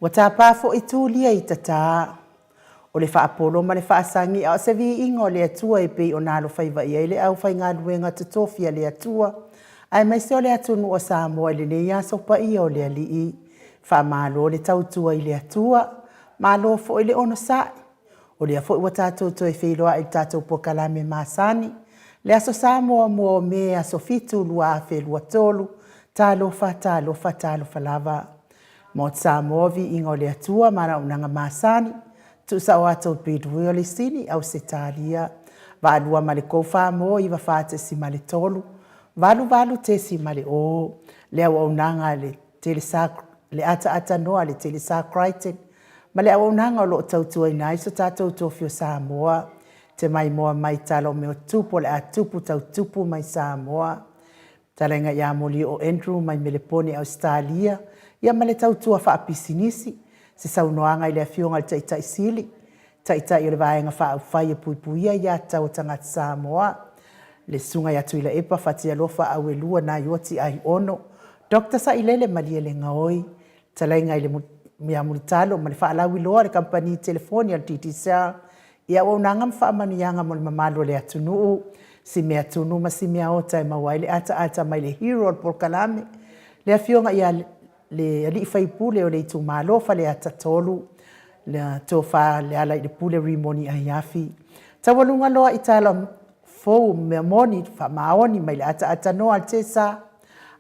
Ua tapa foi Tulia i tata. O le faapolo ma le faasagi a o se viiga o le Atua e pei ona alofaiva i ai le aufaigaluega totofi a le Atua, aemaise o le atunuu o Samoa i lenei aso paia o le Alii. Faamalo le tautua i le Atua, malo foi le onosai. O lea foi ua tatou toe feiloai i le tatou polokalame masani, le Aso Sa muamua o Me aso 7, 2023, talofa, talofa, talofa lava. Maota Samoa, viiga o le Atua ma ana auaunaga masani, tuusao atu i Bidwell i Sini, Ausetalia, Vaalua ma le 3 4 9 4.3, 88.0, le auaunaga a le Telesa, le ataata noa a le Telesa Crichton, ma le auaunaga o lo o tautuaina ai so tatou tofi o Samoa, te maimoa mai tala o mea o tupu o le a tupu tau tupu mai Samoa. Fetalaiga ia Molioo Andrew mai Melepone Ausetalia, ia ma le tautua faapisinisi, se saunoaga i le Afioga i le Taitai Sili, Taitai o le Vaega Faaupufai e Puipuia Aia Tatau a Tagata Samoa, le Susuga ia Tuilaepa Fatialofa Auelua Naioti Aiono, Dr. Sailele Malielegaoi, Fetalaiga i le ia Mulitalo ma le faalauiloa a le Kamupani Telefoni a le Digicel i auaunaga ma faamanuiaga mo le mamalu o le atunuu, si mea tunu ma si mea ota e maua ai le ataata mai le hero o le polokalame, le Afioga ia le alii faipule o le itumalo Faleata 3, le Tofa Lealailepule Rimoni Aiafi. Taualuga loa i tala fou mea moni faamaoni mai le ataata noa a le Tesa,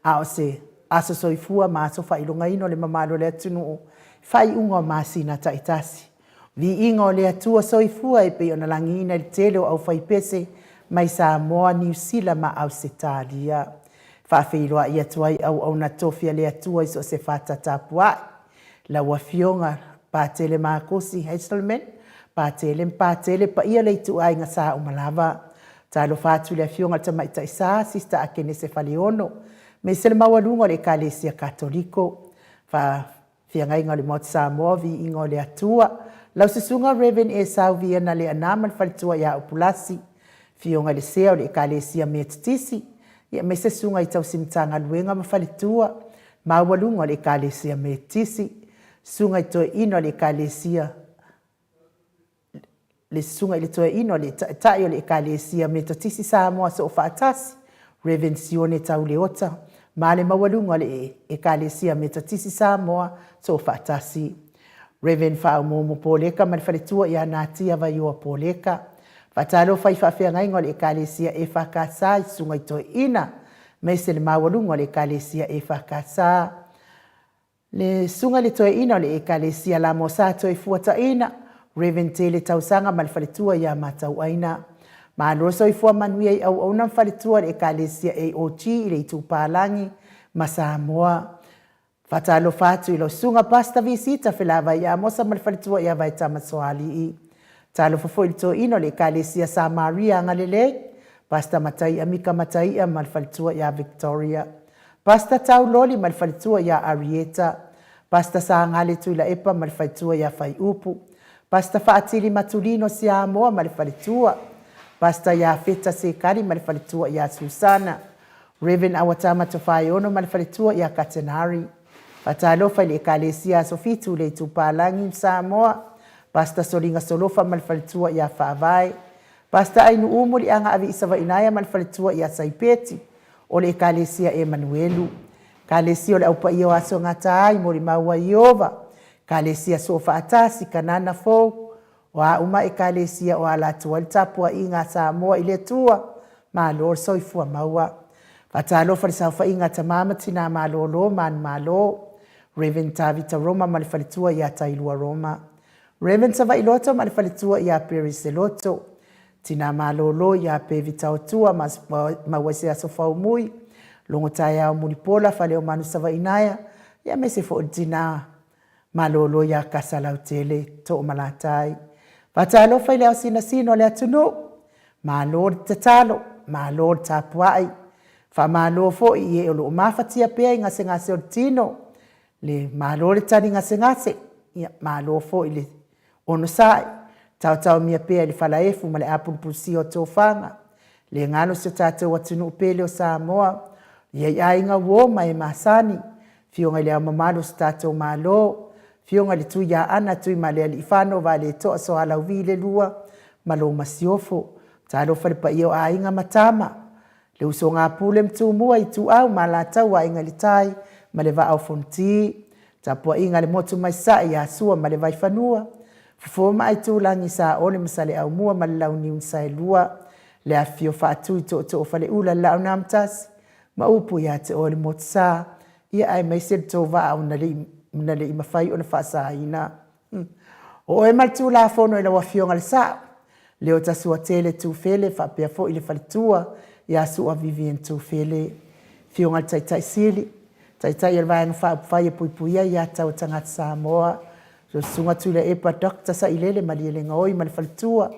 a o se aso soifua ma aso faailogaina o le mamalu o le atunuu, faaiuga o masina taitasi. Viiga o le Atua Soifua e pei ona lagiina i le tele o aufaipese mai Samoa, Niu Sila ma Ausetalia. Faafeiloai atu ai auauna tofi a le Atua i so o se fata tapuai. Lau Afioga Patele Makosi Hazelman, Patele ma Patele, paia le ituaiga sa uma lava. Talofa atu i le Afioga i le Tamaitai Sa, Sister Akenese Faleono, aemaise le maualuga o le Ekalesia Katoliko. Feagaiga o le Maota Samoa, Viiga o le Atua. Lau Susuga Rev. Esau Viena Leaana ma le faletua ia Upulasi, Afioga i le Sea o le Ekalesia Metotisi, aemaise Susuga i Tausi Matagaluega ma faletua, maualuga o le Ekalesia Metotisi, Susuga i Toeaina o le Ekalesia le Susuga i le Toeaina o le Taitai o le Ekalesia Metotisi Samoa Soofaatasi, Rev. Sione Tauleota, ma le maualuga o le Ekalesia Metotisi Samoa Soofaatasi. Rev. Faaumuumu Poleka ma le faletua ia Natia Vaioa Poleka. Faatalofa i faafeagaiga o le Ekalesia EFKS i Susuga i Toeaina, aemaise le maualuga o le Ekalesia EFKS. Le Susuga i le Toeaina o le Ekalesia Lamosa Toefuataina, Rev. Tele Tausaga ma le faletua ia Matauaina. Malo le soifua manuia i auauna ma faletua o le Ekalesia AOG i le Itu Palagi ma Samoa. Faatalofa atu i lau Susuga Pastor Visita Felavai Amosa ma le faletua ia Vaetama Soalii. Talofa foi i le Toeaina o le Ekalesia Samaria Agalelei, Pastor Mataia Mika Mataia ma le faletua ia Victoria. Pastor Tau Loli ma le faletua ia Arieta, Pastor Sagale Tuilaepa ma le faletua ia Faiupu, Pastor Faatili Matulino Siamoa ma le faletua, Pastor Iafeta Sekali ma le faletua ia Susana, Rev. Awatama Tofaeono ma le faletua ia Katenari. Faatalofa i le Ekalesia Aso Fitu i le Itupalagi Samoa, Pastor Soliga Solofa ma le faletua ia Faavae, Pastor Ainu'u Muliaga Aviisavainaia ma le faletua ia Saipeti, O le Ekalesia Emanuelu, Ekalesia o le Au Paia o Aso Gata ai, Molimau a Ieova, Ekalesia Soofaatasi, Kanana Fou, o a uma Ekalesia o ala atu ai le tapuaiga a Samoa i le Atua, malo le soifua maua. Faatalofa i le saofaiga a tama ma tina malolo manumalo, Rev. Tavita Roma ma le faletua ia Tailua Roma, Rev. Savailoto ma le faletua ia Perry Seloto, Tina malolo ia Pevi Taotua ma Mauaise Aso Faumui, Logo Taeao Mulipola, Faleomanu Savainaea, ia aemaise foi le tina malolo ia Kasalautele Toomalatai. Faatalofa i le ao sinasina o le atunuu, malo le tatalo, malo le tapuai. Faamalo foi i e o lo o mafatia pea i gasegase o le tino, le malo le tali gasegase, ia malo foi le Onosai, taotaomia pea i le falaefu ma le apulupulusia o tofaga, le galo si o tatou atunuu pele o Samoa, ia i aiga uo ma e masani, Afioga i le Ao Mamalu o si tatou Malo, Afioga i le Tuiaana Tuimalealiifano Vaaletoa Sualauvi le Lua ma lou Masiofo. Talofa i le paia o Aiga ma Tama, le usoga a Pule ma Tumua, Ituau ma Alataua, Aiga i le Tai ma le Vaa o Fonoti. Tapuaiga a le motu mai Sasae ia Sua ma le Vaifanua, Fofo ma Aitulagi, Saole ma Saleaaumua ma le Launiu na Saelua, le afifio Faatui Tootoo o Faleula, le Laau na Amotasi ma upu ia te oe le Motusa, ia aemaise le tou vaa na le i mafai ona faasaina. O oe ma le Tulafono i lau Afioga i le Sao, Leota Suatele Tufele faapea foi le faletua ia Sua Vivian Tufele. Afioga i le Taitai Sili, Taitai o le Vaega Faaupufai e Puipuia Aia Tatau a Tagata Samoa, lau Susuga Tuilaepa Dr. Sailele Malielegaoi ma le faletua,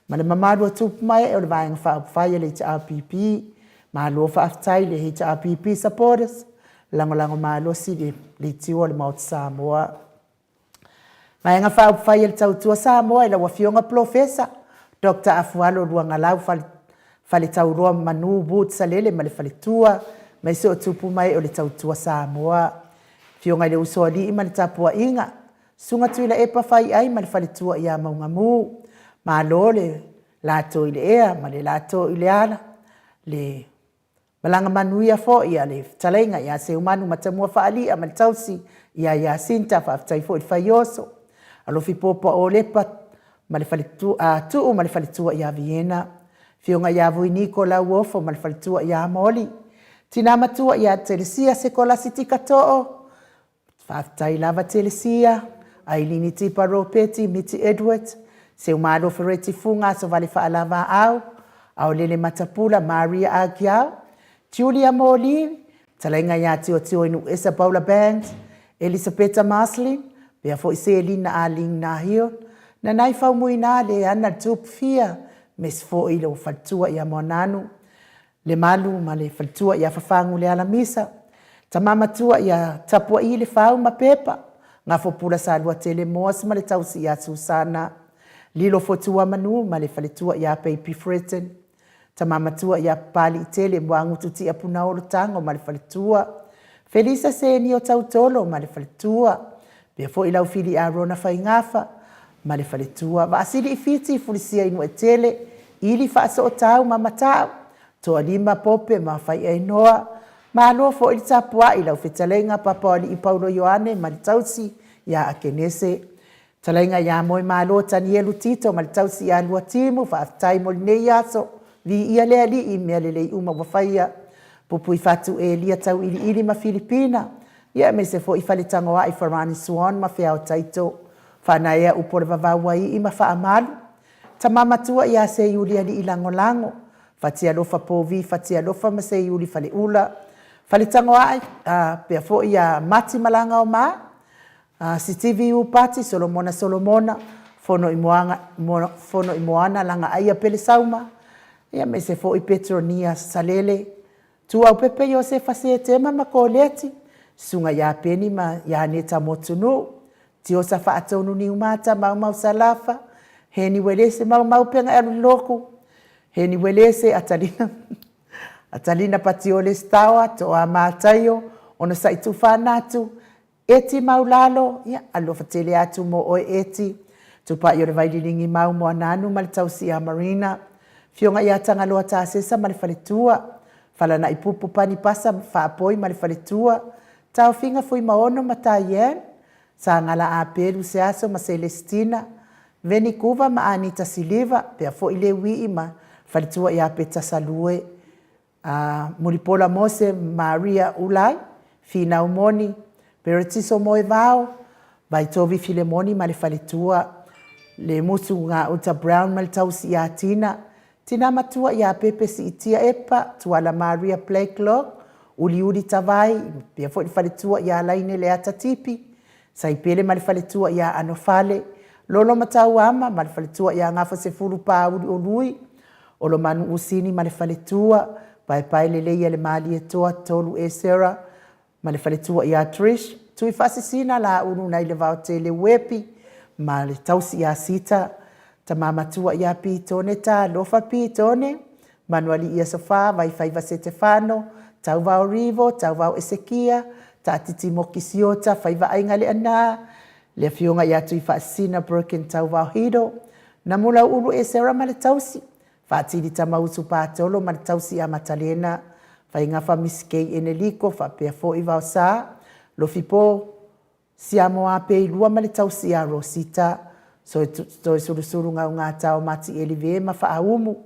ma le mamalu o tupu ma ee o le Vaega Faaupufai a le HRPP. Malo faafetai i le HRPP supporters, lagolago malosi i le Itu a le Maota Samoa. Vaega Faaupufai a le Tautua Samoa i lau Afioga Polofesa Dr. Afualo Luagalau Faletauloa Manu Wood Salele ma le faletua, aemaise o tupu ma ee o le Tautua Samoa. Afioga i le Usoalii ma le tapuaiga, Susuga Tuilaepa Faiai ma le faletua ia Maugamu. Malo le lato i le ea ma le lato i le ala, le Malaga manuia foi a le fetalaiga ia Seumanu Matamua Faalia ma le tausi ia Iasinta, faafetai foi le Faioso, Alofi Popa Olepa ma le faletua, Tuu ma le faletua ia Viena, Afioga ia Vui Niko Lauofo ma le faletua ia Moli, Tina matua ia Telesia Sekolasi Tikatoo, Faafetai lava Telesia, Ailini Tipa Ropeti, Miti Edward, Seumalo Fereti Fuga Asovale Faalavaau, Aolele Matapula, Maria Agiao, Julia Moli, Fetalaiga ia Tiotioinuuesa Paula Band, Elisapeta Maslin, pea foi Selina Aling Nahio, Nanai Faumuina, Leana Tupufia, aemaise foi le faletua ia Moananu, Lemalu ma le faletua ia Fafagu Lealamisa, tama matua ia Tapuaii Lefau ma Pepa, Gafopula Saluatele Moas ma le tausi ia Susana, Lilo Fotuamanu ma le faletua ia Baby Fretton, tama matua ia Papaliitele Muagutu Tiapunaolo Tago ma le faletua, Felisa Senio Tautolo ma le faletua, pea foi Laufili Arona Faigafa ma le faletua, Vaasili i Fiti Fulisia i Nuuetele, Ili Faasootau ma Matau, Toalima Pope ma Faiainoa, Malo foi le tapuai i lau fetalaiga Papaoalii Paulo Ioane ma le tausi ia Akenese. Fetalaiga ia Moemalo Tanielu Tito ma le tausi ia Luatimu, faafetai mo lenei aso. Viia le Alii i mea lelei uma ua faia. Pupuifatu Elia Tauiliili ma Filipina, ia aemaise foi Faletagoai Farani Swan ma Feao Taito. Faanaea upu o le vavau ai ma faamalu. Tama matua ia Seiuli Alii Lagolago, Fatialofa Povi Fatialofa ma Seiuli Faleula, Faletagoai, a, pea foi ia Mati Malagaoma, a, Sitivi Upati Solomona Solomona, Fono i Moana, Fono i Moana Lagaaia Pelesauma, ia aemaise foi Petronia Salele, Tuaupepe Iosefa Setema ma Koleti, Susuga ia Peni ma ia Neta Motunuu, Tiosa Faatonu Niumata Maumau Salafa, Heni Welese Maumau Pega e alu i Loku, Heni Welese Atalina Atalina Patiole Staoa, Toa Mataio, Onosai Tufanatu, Eti Maulalo, ia, alofa tele atu mo oe Eti. Tupai o le Vaililingi Mau Moananu ma le tausi ia Marina. Afioga ia Tagaloa Tasesa ma le faletua. Falana'i Pupu Pani Pasa Faapoi ma le faletua. Taofiga Fuimaono ma Taian. Sagala Apelu Seaso ma Selesitina. Veni Kuva ma Anita Siliva, pea foi Leui'i ma faletua ia Peta Salue. A Mulipola Mose Maria Ulai, Finau Moni, Peretiso Moevao, Vaitovi Filemoni ma le faletua, Lemusu Gauta Brown ma le tausi ia Tina, Tina matua ia Pepe Siitia Epa, Tuala Maria Blakelock, Uliuli Tavai, pea foi le faletua ia Laine Leata Tipi, Saipele ma le faletua ia Anofale, Lolo Matauama ma le faletua ia Gafasefulu Pāuli Olui, Olomanu Usini ma le faletua, Paepae Lelei a le Malietoa, Tolu Esera ma le faletua ia Trish, Tuifaasisina Laulu nai le Vaotele Uepi ma le tausi ia Sita, Tama matua ia Pitone Talofa Pitone, Manualii Aso Fa, Vaifaiva Setefano, Tauvao Rivo, Tauvao Esekia, Taatiti Moki Siota, Faivaaiga Leanā, Le Afioga ia Tuifaasisina Broken Tauvao Hido, Namulauulu Esera ma le tausi, Faatili Tamausu Patolo ma le tausi ia Matalena, Faigafa Miss Kay Eneliko faapea foi Vaosa, Lofipo Siamoa Peilua ma le tausi ia Rosita, Toesulusulu Gaugata o Matieli Ve ma Faaumu,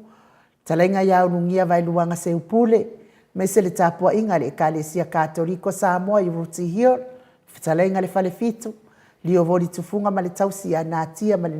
Talaiga ia Ulugia Vaeluaga Seupule, aemaise le tapuaiga a le Ekalesia Katoliko Samoa i Rooty Hill, Fetalaiga i le Falefitu, Liovoli Tufuga ma le tausi ia Natia ma le